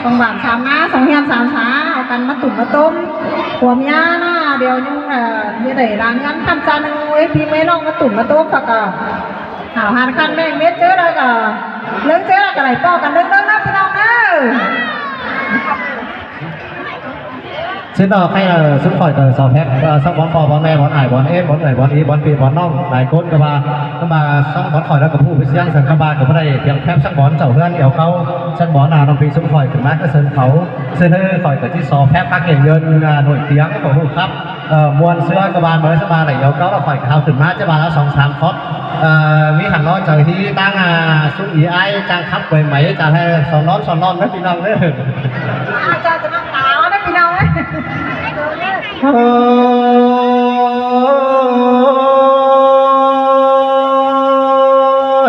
ສອງບ້ານສາມນາ ສອງເຮືອນສາມສາ ເອົາກັນມາຕຸ້ມມາຕົ້ມ ຜົວເມຍນະ ດຽວຍັງ ເອີ ຊິໄດ້ລ້າງເຮືອນທຳຈານ ໂອ້ຍ ພີ່ແມ່ນ້ອງມາຕຸ້ມມາຕົ້ມ ເຂົາກໍຫາວຫັນຄັນແມ່ງເມັດເຈີແລ້ວກໍ ເລີງເຈີແລ້ວກໍໄດ້ພໍ້ກັນເດີເດີເນາະ ພີ່ນ້ອງເດີ. ເຊັ່ນດອກໃຫ້ ເອີ ຊຸມຂ້ອຍກໍຊອແພັກ ເອີ ສັງບ່ອນພໍ່ບ່ອນແມ່ ບ່ອນອ້າຍບ່ອນເອ ບ່ອນເອື້ອຍບ່ອນອີ ບ່ອນພີ່ບ່ອນນ້ອງ ຫຼາຍຄົນກໍວ່າ ຄຳວ່າສັງບ່ອນຂ້ອຍແລ້ວກໍຜູ້ໄປສຽງ ສັງຄະບາດກໍບໍ່ໄດ້ພຽງແພັກສັງບ່ອນເຈົ້າເຮືອນດຽວເຂົາ ສັງບ່ອນ ອາ ນ້ອງພີ່ຊຸມຂ້ອຍຂຶ້ນມາກໍເຊີນເຂົາ ເຊີນເອີ ຂ້ອຍກໍຊິຊອແພັກພັກເກັບເງິນ ອາ ໜ່ວຍຕຽງ ຂອງລູກຄັບ ເອີ ມ່ວນເຊື້ອກະບານ ບໍ່ໄດ້ສະບາຍຫຼາຍດຽວເຂົາ ແລ້ວຂ້ອຍກໍເອົາຂຶ້ນມາຈະວ່າລະສອງສາມຄອບ ເອີ ມີຫັ້ນເນາະ ເຈົ້າທີ່ຕັ້ງ ອາ ຊຸມອີອ້າຍ ຈ້າງຂັບກວຍໄໝ ຈາກໃຫ້ສອນນອນ ສອນນອນເດີພີ່ນ້ອງເດີ ອາ ເຈົ້າຈະນຳຕາເອົາເດີພີ່ນ້ອງເອີຍ ໂອ້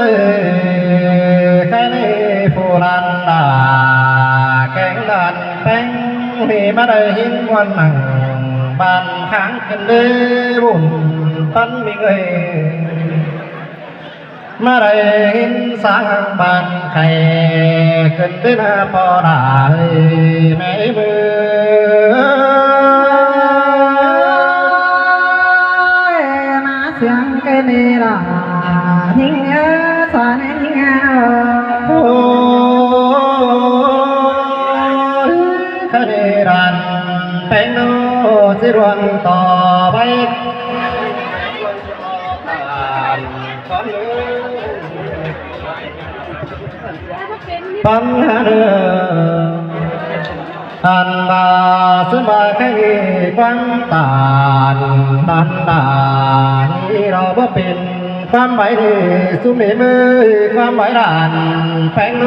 ຍ ຄະເນຜູ້ລັນລາ ແກງລານແປ້ງ ນີ້ມາໄດ້ຍິນມ່ວນໜັງ ບ້ານຂ້າງຂຶ້ນເດ້ບຸນປັນມີເອີຍ ມາໄດ້ຍິນສາງບ້ານໄຂ່ ຂຶ້ນເດ້ນະພໍ່ຫຼ້າເອີຍ ແມ່ເອີຍ ມາສຽງເກີນເດລາ ຍິງເອີຍ ສານຍິງເອີຍ ໂອ້ຍ ຄະເນລານແປ້ງໂນ ຊິລວນຕໍ່ໄປ ປັນຫາເດີ ອັນວ່າ ຊຸມວ່າໃຄມີຄວາມຕ້ານ ອັນດານນີ້ ເຮົາບໍ່ເປັນຄວາມໄວນີ້ ຊຸມເອເມີຍ ຄວາມໄວດ້ານແປ້ງໂນ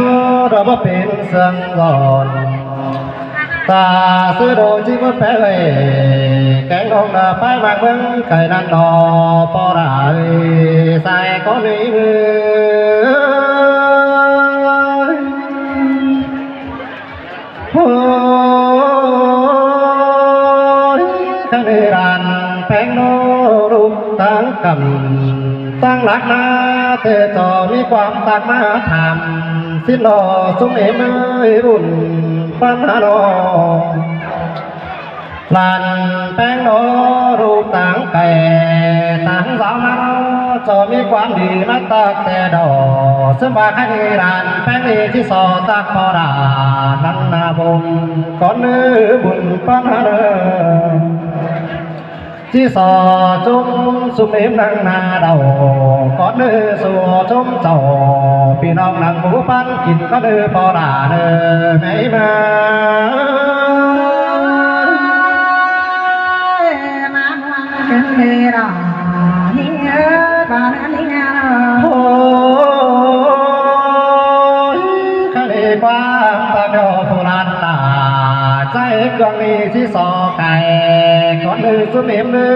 ເຮົາບໍ່ເປັນເຊື່ອງຫຼອນ ຕາຊື້ໂດຈິບໍ່ແປເອີຍ ແກງດອງດາໄປມາເບິ່ງໄກນັ້ນດອກ ບໍ່ໄດ້ໃສ່ກໍນີ້ເອີຍ ໂອ້ຍ ຄະເນລານແປງໂນ ລູກຕ່າງກຳ ຕ່າງຫຼັກນາ ແຕ່ເຈົ້າມີຄວາມຕາກມາຖາມ ສິນໂນ ຊຸມເອເມີຍ ບຸນປັນຫາໂນ ຫຼານແປງໂນ ລູກຕ່າງໄກຕ່າງສາວນາໂນ ເຈົ້າມີຄວາມດີມາຕາກແຕ່ເດົກ ເຊິ່ງວ່າໃຄນີ້ຫຼານແປງນີ້ຊິຊອຕາກພໍ່ດາ ນັ້ນນາບົງ ກ່ອນເດີບຸນປັນຫາເດີ ຊິຊອຈຸມຊຸມເອມນັ່ງນາເດົກ ກ່ອນເດີສູ່ຊຸມເຈົ້າ ພີ່ນ້ອງນັ່ງໝູ່ປັນກິນ ກ່ອນເດີພໍ່ດາເດີ ແມ່ເອີຍ ມາມ່ວນກັນເດີດອກ ຍິງເອີຍ ບາດນີ້ຍິງເອີຍ ໂອ້ຍ ຄະເນຄວາມປາກດອກຜູ້ຫຼານຫຼ້າ ໃຈເຄື່ອງນີ້ຊິຊອກໄກ່ ກ່ອນເດີສຸມເອມເດີ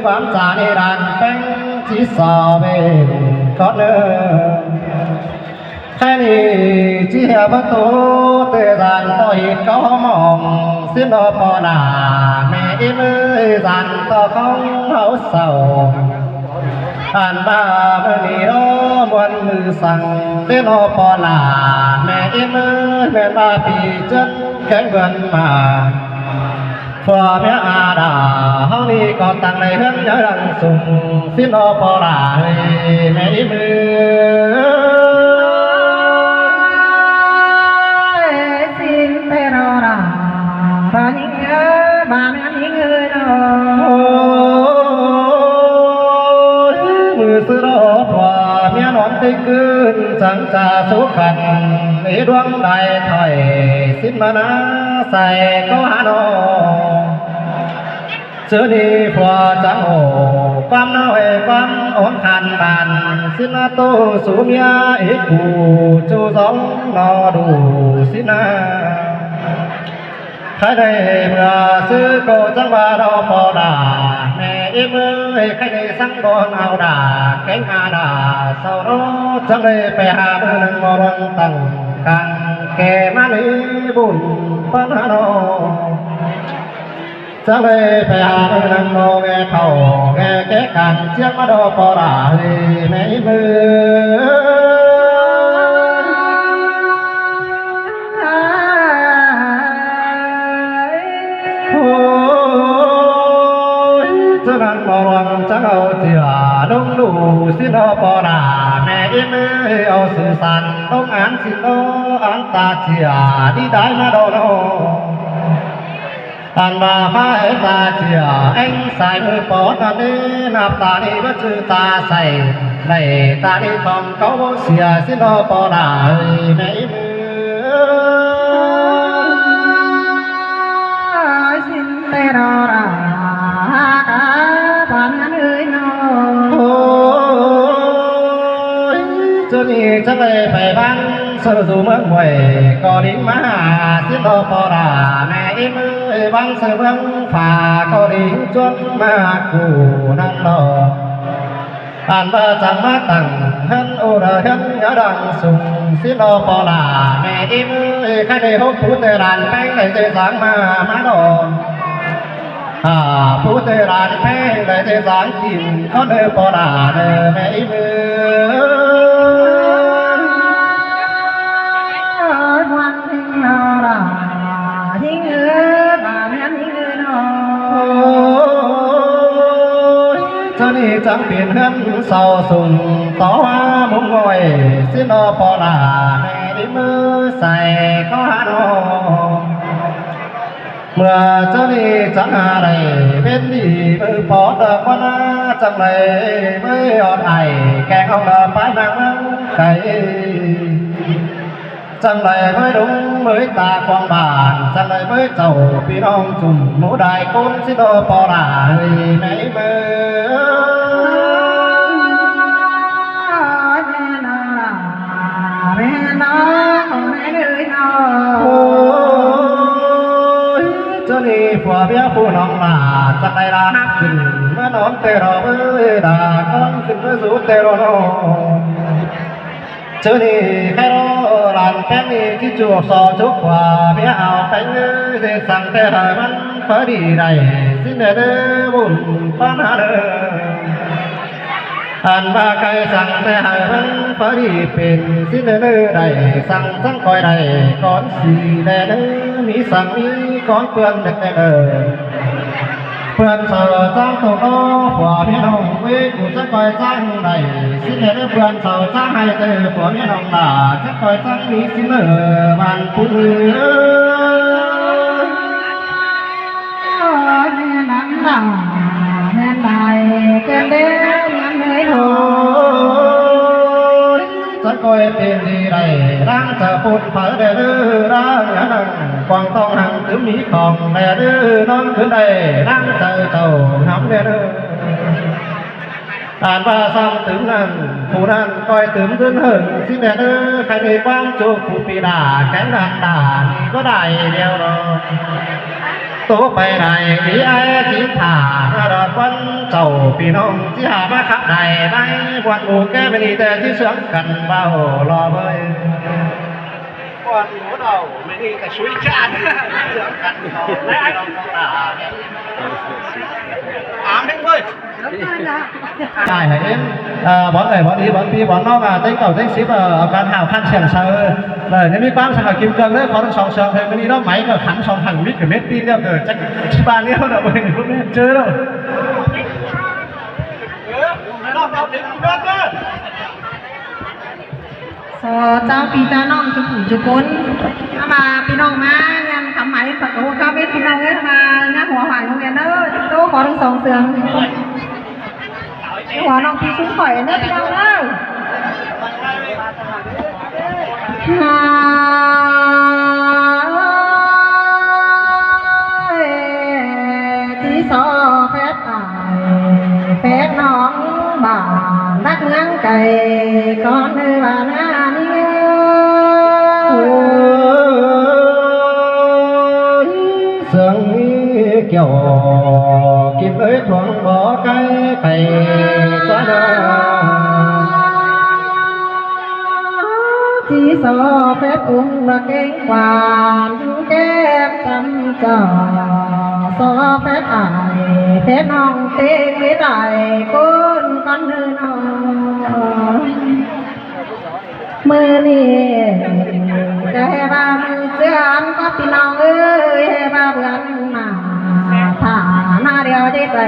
ຄວາມຈານີ້ດານແປງຊິຊອເບນ ກ່ອນເດີ ແຄ່ນີ້ຊິເຫຍປະຕູ ເຕຈານຕໍ່ຮີດເຂົາມອງ ສິນດອກພໍ່ຫຼ້າ ແມ່ເອມເອີຍ ຈານຕໍ່ຂອງເຮົາເຊົາ ອັນວ່າມື້ນີ້ເນາະ ມ່ວນມື້ສັງເດເນາະພໍ່ຫຼ້າ ແມ່ເອເມີຍ ແມ່ນວ່າປີເຈັດແຂງເດືອນມາ ຜົວເມຍອາດາ ເຮົານີ້ກໍຕັ້ງໃນເຮືອນໃຫຍ່ຫຼັງສູງ ສິນເນາະພໍ່ຫຼ້າເອີຍ ແມ່ເອເມີຍ ສິນເຕໂຣລາ ລາຍິງເອີຍ ບານ ຍິງເອີຍເນາະ ໂອ້ຍ ມື້ຊື່ເນາະ ຜົວເມຍນອນຕິກຄືນ ຈັ່ງຈະສຸຂັນ ໃນດວງໃດຖອຍ ສິນມານາໃສ່ເຂົາຫານ້ອງ ເຈີນີ້ຜົວຈັກໂອ ຄວາມນ້ອຍຄວາມໂອນຄານບານ ສິນນາໂຕສູ່ເມຍເອກກູ ຈູສອງນອດູສິນນາ ໃຜໄດ້ເມື່ອຊື້ກໍຈັ່ງວ່າດອກພໍ່ດາ ແມ່ເອເມີຍ ໃຜໄດ້ສັ່ງບ່ອນເອົາດາ ແກງອາດາເຊົາໂນ ຈັ່ງໄດ້ໄປຫາເມືອງໜຶ່ງມອລອງຕັ້ງກາງ ແກ່ມານີ້ບຸນປານາໂນ ຈັ່ງໄດ້ໄປຫາເມືອງໜຶ່ງມອແກ່ເຂົ້າແກ່ແກ່ກາງ ຈຽງມາດອກພໍ່ດາເອີຍ ແມ່ເອີຍ ລວງຈັກເອົາເຈຍ ລຸງລູກສິນເນາະ ພໍ່ຫຼ້າແມ່ອີ່ເມຍ ເອົາຊື່ສັນ ລົງອ່ານສິນເນາະ ອັນຕາເຈຍ ດີໄດ້ມາດອກເນາະ. ອັນວ່າຟ້າເອີຍຕາເຈຍ ແອງສາຍມືປອດນັ້ນເດ ນັບຕານີ້ບໍ່ຈື່ຕາໃສ ໄດ້ຕານີ້ຂອງເຂົາບໍ່ເສຍ ສິນເນາະ ພໍ່ຫຼ້າເອີຍ ແມ່ອີ່ເມຍ ສິນແຕ່ລະລາກາບານເອີຍເນາະ. ໂອ້ຍ ເຈົ້ານີ້ຈັກໄດ້ໄປບ້ານ ເຊີນສູ່ເມືອງຫ້ວຍ ກໍລິງມາຫາສິນເນາະ ພໍ່ຫຼ້າແມ່ອີ່ເມຍ ບ້ານເຊີນເມືອງຟ້າ ກໍລິງຈວນມາຫາກູນັ້ນເນາະ. ອັນວ່າຈັ່ງມາຕັ້ງເຮືອນໂອລະເຮືອນຍາດັງສູງ ສິນເນາະ ພໍ່ຫຼ້າແມ່ອີ່ເມຍ ໃຄໄດ້ພົບຜູ້ແຕ່ຫຼານແພງ ໄດ້ແຕ່ສາງມາ ມາດອກ ອາ ຜູ້ແຕ່ຫຼານແພງ ໄດ້ແຕ່ສາງກິນ ຂໍເດີພໍ່ຫຼ້າເດີແມ່ອີ່ເມຍ ເອີຍ ວັນເພັງລາລາ ຫິງເອີຍ ບ້ານເຮືອນຫິງເອີຍເນາະ. ໂອ້ຍ ເຈົ້ານີ້ຈັ່ງເປັນເຮືອນເຊົາສູງ ຕໍ່ວ່າມຸງງອຍ ສິນເນາະ ພໍ່ຫຼ້າແມ່ອີ່ເມຍ ໃສ່ຂໍຫານ້ອງ ເມື່ອເຈົ້ານີ້ຈັກຫາໄດ້ເປັນດີ ມື້ປອດດອກມານາ ຈັ່ງໄດ້ເມີຍອອດໄອ ແກງອອກດອກປາຍນາງເມືອງໄກ ຈັ່ງໄດ້ເມີຍດົງເມີຍຕາກວ້າງບ້ານ ຈັ່ງໄດ້ເມີຍເຈົ້າພີ່ນ້ອງຈຸ່ມ ໝູ່ດາຍຄົນ ສິນເນາະ ພໍ່ຫຼ້າເອີຍ ແມ່ອີ່ເມຍ ແມ່ນລະ ແມ່ນເນາະ ແມ່ເອີຍເນາະ. ໂອ້ຍ ເຈົ້ານີ້ຜົວເມຍຜູ້ນ້ອງຫຼ້າ ຈັກໄດ້ລາຮັບຂຶ້ນ ມານອນແຕ່ລະເອີຍ ດາກ່ອນຂຶ້ນມາສູ່ແຕ່ລະນ້ອງ. ເຈົ້ານີ້ໃຄລໍຫຼານແປ້ງນີ້ ທີ່ຈູກຊອຈຸກຂວາ ເມຍເອົາໄປເອີຍ ເສກສັ່ງແຕ່ໃຫ້ມັນພໍດີໄດ້ ສິນແດ່ເດີບຸນປານຫາເດີ. ອັນວ່າໄກ່ສັ່ງແຕ່ໃຫ້ມັນພໍດີເປັນ ສິນແດ່ເດີໄດ້ ສັ່ງຈັ່ງຂ້ອຍໄດ້ກ່ອນສີແດ່ເດີ ມີສັ່ງມີກ່ອນເປື້ອນແດ່ເດີ ເປື້ອນເຊົາຈ້າງຕົກເນາະ ຜົວເມຍນ້ອງເອີຍ ກູຈັກຂ້ອຍຈ້າງໄດ້ ສິນແດ່ເດີ ເປື້ອນເຊົາຈ້າງໃຫ້ເດີ ຜົວເມຍນ້ອງຫຼ້າ ຈັກຂ້ອຍຈ້າງມີສິນເດີ ບ້ານປຸ້ນເອີຍ. ໂອ້ຍ ແມ່ນນາງຫຼ້າ ແມ່ນໄດ້ເກີນເດ້ ເມືອງເອີຍ ໂອ້ຍ ຈັກຂ້ອຍເປັນດີໄດ້ ນາງຈະປົນໄປແດ່ເດີ ນາງກວາງຕ້ອງຫັ້ນ ຄືມີຂອງແດ່ເດີ ນອນຄືນໄດ້ ນາງໃຈເຈົ້ານຳແດ່ເດີ. ອ່ານວ່າຊ້ຳຕື່ມນັ້ນ ຜູ້ນັ້ນກ້ອຍຕື່ມຂຶ້ນເຫິງ ສິແມ່ເດີ ໃຜມີຄວາມໂຈກຜູ້ປີດາ ແຂນນັ້ນດານບໍ່ໄດ້ແລ້ວເນາະ ໂຕໄປໄດ້ອີອ້າຍຈິງຖ້າ ມາດອກວັນເຈົ້າ ພີ່ນ້ອງຊິຫາມາຄັບໄດ້ໄດ້ ບວດໝູ່ແກ່ມື້ນີ້ ແຕ່ຊິຊວນກັນເວົ້າລໍເວີຍ ກ່ອນໝູ່ເຮົາ ມື້ນີ້ກະຊຸຍຈານ ເສຍງກັນເຂົາ ອາມເດ້ເວີຍ ຈ່າຍໃຫ້ເອງ ເອີ ບ່ອນເອີຍ ບ່ອນອີ ບ່ອນປີ ບ່ອນນ້ອງ ເຕັງເກົ້າ ເຕັງສິບ ເອີ ເອົາການຫ້າວຄັນສຽງເຊີ ເອີ ຍັງມີຄວາມສະໝັກກິມເຄື່ອງເດີ ຂໍທັງສອງເຊື່ອງ ເພິ່ນມື້ນີ້ເນາະ ໄໝກໍຂັນສອງຖັງ ມິດກໍເມັດຕີນແລ້ວ ເກີດຈັກຊິບາດແລ້ວເນາະ ບໍ່ເຫັນບໍ່ແມ່ນເຈີເນາະ. ຂໍເຈົ້າພີ່ເຈົ້ານ້ອງທຸກຜູ້ທຸກຄົນ ເອົາມາພີ່ນ້ອງມາງານຄຳໄໝປະຕູຄາເວັດ ພີ່ນ້ອງເອີຍ ມາງານຫົວຫວາຍໂຮງຮຽນເດີ ໂຕຂໍທັງສອງເຊື່ອງ ຫົວນ້ອງພີ່ຊຸມຂ້ອຍເດີ ພີ່ນ້ອງເດີ. ທີ່ຊອແຟດອ້າຍແຟດນ້ອງ ບ້ານຮັກເມືອງໄກ ກ່ອນເດີວ່າໜ້ານີ້ ເຊື່ອງມີແກ້ວ ກິນເອີຍ ຂອງບໍ່ໄກໄກຈະນາ ທີ່ຊອແຟດອຸ້ມລະເກັງ ກວານແກ້ມຈຳເຈົ້າ ຊອແຟດອ້າຍແຟດນ້ອງ ເຕັງເວດໄດ້ກົ້ນກັນເດີນ້ອງ ມື້ນີ້ກະແຫ່ວ່າມື້ເຈື່ອນ ກໍພີ່ນ້ອງເອີຍ ແຫ່ວ່າເບືອນມາ ຖ້າໜ້າດຽວຈະໄດ້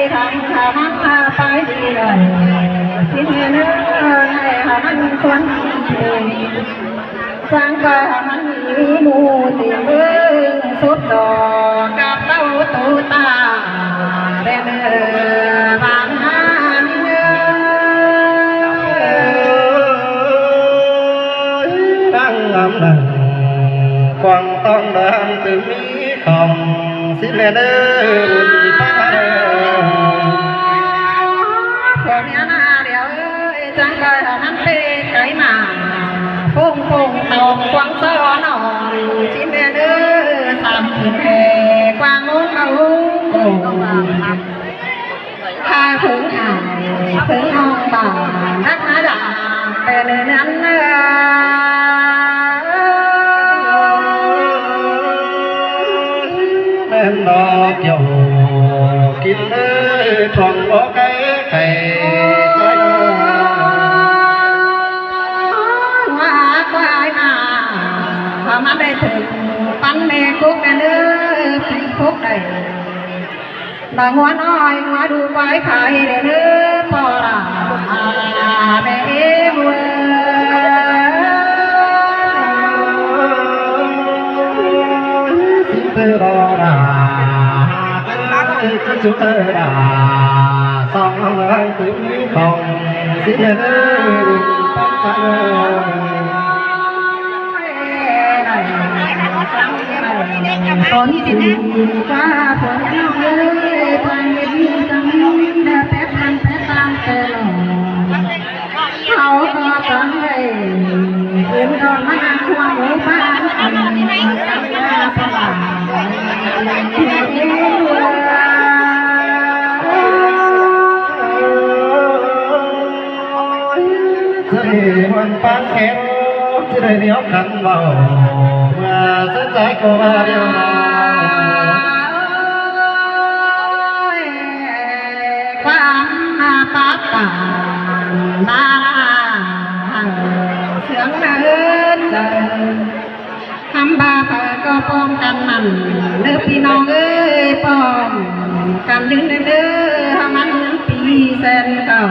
ທຳໃຫ້ມັນໄປດີເລີຍ ຊິເຮັດແນວໃດໃຫ້ມັນຄົນດີ ຈັ່ງກະໃຫ້ມັນມີໝູ່ຕິເບິ່ງສົບດອກກັບເຕົ້າໂຕຕາແດ່ເດີ ບາງນາເອີ. ພວກເມຍນາແລ້ວເອີຍ ຈັ່ງໄດ້ເອົາມັນໄປໄກມາ ໂປ່ງໂປ່ງຕອງກວາງສອນອນ ຊິແມ່ນເດີ ສາມຄືນແລກວາງໂອນເອົາ ພາເພິ່ງອ້າຍເພິ່ງນ້ອງບ້ານ ຮັກມາດາ ແຕ່ເນີນເນີນເນີນ ແມ່ນດອກຢໍ່ກິນເດີ ທ້ອງບໍ່ໄກ່ໄກ່ໃຈ ວ່າຄວາຍມາ ວ່າມັນໄດ້ຖືກປັນແມ່ກົກແມ່ນເດີ ປີກົກໄດ້ ນາງົວນ້ອຍງົວດູຄວາຍໄຂ່ແດ່ເດີ ພໍ່ຫຼ້າແມ່ເອງເອີຍ ຊິເຕີລໍຫຼ້າເອີຍ ຊິເຕີຫຼ້າ ສອງເອີຍ ຕຶງຂອງຊິເຕີ ຕອນທີ່ວ່າຜົວນ້ອງເອີຍ ໄປເຮັດວຽກກັນແຕ່ແປດວັນແປດຕາມແຕ່ລອດ ເຮົາກໍຕ້ອງໄດ້ເອີ້ນນ້ອງມານັ່ງຮ່ວມໝູ່ບ້ານ ອັນນີ້ກັນລາສະບາຍ ຈະໄດ້ມ່ວນປານແຂວ ຈະໄດ້ແນວກັນເວົ້າ ເມື່ອສະໃຈກໍວ່າແລ້ວນາ ຄວາມປາດປານດາລາ ເຊື່ອງເນີນໃຈ ຄຳວ່າໃຜກໍພ້ອມກັນນັ້ນເດີ ພີ່ນ້ອງເອີຍ ພ້ອມກັນຢືນເດີ ເຮົາມາເມືອງປີແສນເກົ່າ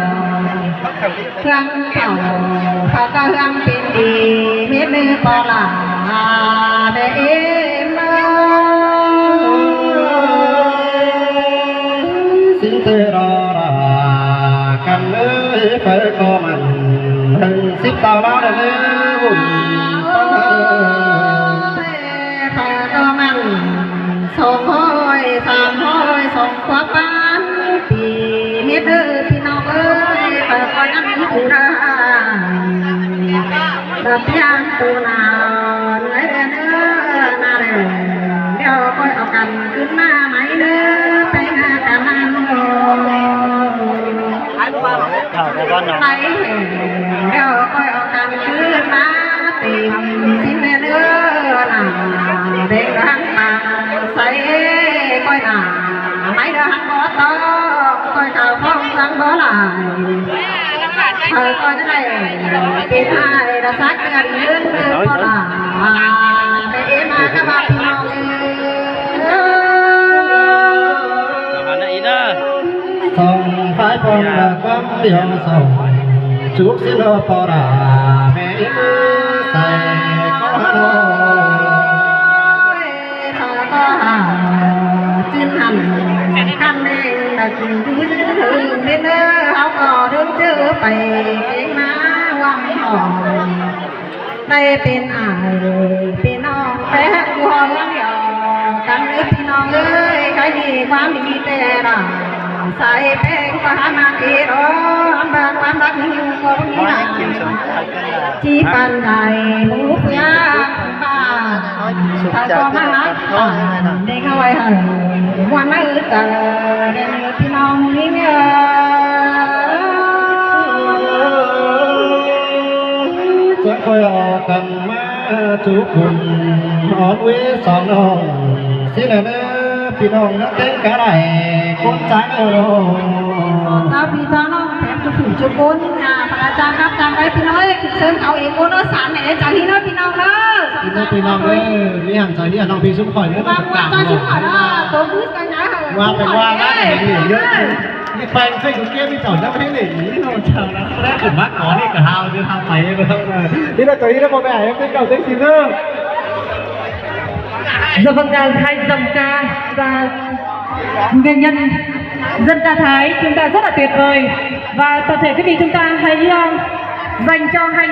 ເຮືອງເກົ່າ ພະກະເຮືອງເປັນດີ ເຮັດໃຫ້ພໍ່ຫຼ້າແມ່ເອມເອີຍ ຊິງເຕີລໍລາກັນເອີຍ ເພິ່ນກໍມັນເຖິງສິບຕາວລາວແລ້ວເດີ ບຸນປານເອີຍ ເພິ່ນກໍມັນ ສອງຮ້ອຍ ສາມຮ້ອຍ ສອງກວ່າປານປີ ມິດເດີພີ່ນ້ອງເອີຍ ຂ້ອຍກໍຍັງຢູ່ເດີ ດຽງໂຕໜາເມື່ອຍແດ່ເດີ ມາແລ້ວ ດຽວຂ້ອຍເອົາກັນຄືນມາໃໝ່ເດີ ໄປຫາກັນນາໂນ ໄປ ດຽວຂ້ອຍເອົາກັນຄືນມາເຕັມສິນແດ່ເດີ ນາແດງທາງປາກໃສ ຂ້ອຍໜ້າໄມ້ເດີ ຫັກບໍ່ຕ້ອງ ຂ້ອຍເຂົ້າພ້ອມສັງບໍ່ຫຼາຍ ເຂົາກໍຈະໄດ້ເປັນອ້າຍລະສັກເດືອນເດືອນເດີ ພໍ່ຫຼ້າແມ່ເອມາກະບາພີ່ນ້ອງເອີຍ ສອງຝ່າຍປ້ອງລະຄວາມດຽວສອງ ຈຸກສິລະພໍ່ລະແມ່ອີກໃສ່ກໍຫາໂລຍ ເຂົາກໍຫາຈຶ່ງຫັ້ນຄັນແມ່ນລະກິນຢູ່ເທິງເດີ ເຮົາກໍເດີນເຈີໄປເກັງມາຫວັງຂອງ ໄດ້ເປັນອ້າຍເປັນນ້ອງແປງຢູ່ຫ້ອງດຽວກັນເດີພີ່ນ້ອງເອີຍ ໃຜມີຄວາມດີແຕ່ລະສາຍແປງກໍຫາມາເກດອກ ລຳບາກຄວາມຮັກມີຢູ່ກໍມີນາ ທີ່ປານໃດໝູ່ເພື່ອນບ້ານ ເຂົາກໍມາຮັກປານເດັກນ້ອຍໃຫ້ມ່ວນໃນໃຈແດ່ພີ່ນ້ອງເອີຍ ຈະຄ່ອຍອອກກັນ ມາຈຸກບຸນອອນເວສອນນ້ອງ ຊິແລເດີພີ່ນ້ອງ ນັກແຕ່ງກະໄດ້ຄົນຈາງເອີ ເຈົ້າພີ່ເຈົ້ານ້ອງແຖມຈຸກຜູ້ຈຸກຄົນ ອາ ພະອາຈານຮັບຈ້າງໄວ້ພີ່ນ້ອງເອີຍ ເຊີນເອົາເອງໂອນເນາະ ສານແໜເຈົ້າພີ່ເນາະ ພີ່ນ້ອງເດີ ພີ່ນ້ອງເອີຍ ມີຫຍັງເຈົ້າເຮີຍນ້ອງພີ່ຊຸມຂ້ອຍເດີ ຕາມໝູ່ເຈົ້າຊຸມຂ້ອຍເດີ ຕົບມືກັນນະ ວ່າໄປວ່າລະເຫັນເລີຍ ນີ້ໄປເຄີຍດູເກມນີ້ເຈົ້າຍັງບໍ່ເຫັນເລີຍ ນີ້ນ້ອງເຈົ້ານະ ແລ້ວຂຶ້ນມາຂໍນີ້ກໍຫາວຊິຫາວໄປເນາະ ນີ້ນະ ໂຕນີ້ນະ ພໍ່ແມ່ເອັຟຊີເກົ່າເຕັງສິບເດີ. Dòng ca Thái, dòng ca và nguyên nhân dân ca Thái chúng ta rất là tuyệt vời. Và toàn thể quý vị chúng ta hãy, ờ, dành cho hai